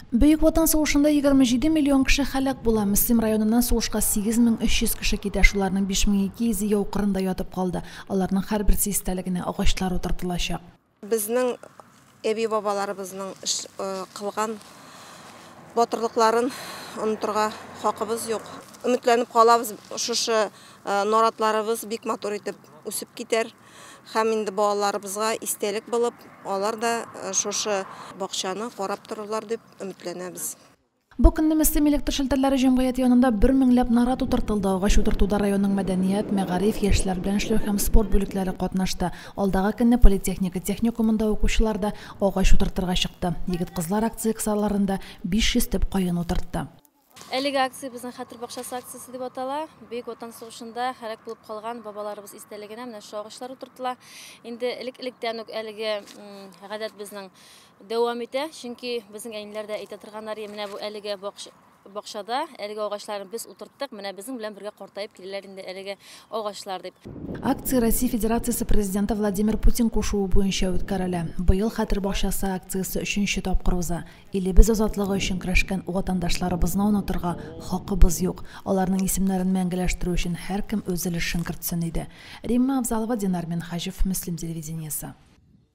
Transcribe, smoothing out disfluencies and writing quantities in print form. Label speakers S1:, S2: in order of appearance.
S1: Бөек Ватан сугышында 27 миллион кеше һәлак була. Мөслим районыннан сугышка 8300 кеше китә, шуларның 5200 яу кырында ятып калды. Аларның һәрберсе истәлегенә агачлар утыртылачак.
S2: Безнең әби-бабаларыбызның кылган батырлыкларын онытырга хакыбыз юк. Өметләнеп калабыз, шушы наратларыбыз бик матур итеп үсеп китәр. Һәм инде балаларыбызга истәлек булып, алар да шушы бакчаны карап торырлар дип өметләнәбез.
S1: Бу көнне Мөслим электр челтәрләре җәмгыяте янында бер меңләп нарат утыртылды. Агач утыртуда районның мәдәният, мәгариф, яшьләр белән эшләү һәм спорт бүлекләре катнашты. Алдагы көнне политехника техникумында укучылар да агач утыртырга чыкты. Егет-кызлар акция кысаларында 500 төп каен утыртты.
S3: Әлеге акция безнең Хәтер бакчасы акциясе дип атала. Бөек Ватан сугышында һәлак булып калган бабаларыбыз истәлегенә менә шул агачлар утыртыла. Инде элек-электән үк әлеге гадәт безнең дәвам итә, чөнки безнең әниләр дә әйтә торганнар, менә бу әлеге бакчада әлеге агачларны без утырттык, менә безнең белән бергә картаеп киләләр инде әлеге агачлар дип.
S1: Акция Россия Федерациясе президенты Владимир Путин кушуы буенча үткәрелә. Быел Хәтер бакчасы акциясе өченче тапкыр уза. Илебез азатлыгы өчен көрәшкән ватандашларыбызны онытырга хакыбыз юк. Аларның исемнәрен мәңгеләштерү өчен һәркем үз өлешен кертсен иде. Римма Абзалова, Динар Минһаҗев, Мөслим телевидениесе.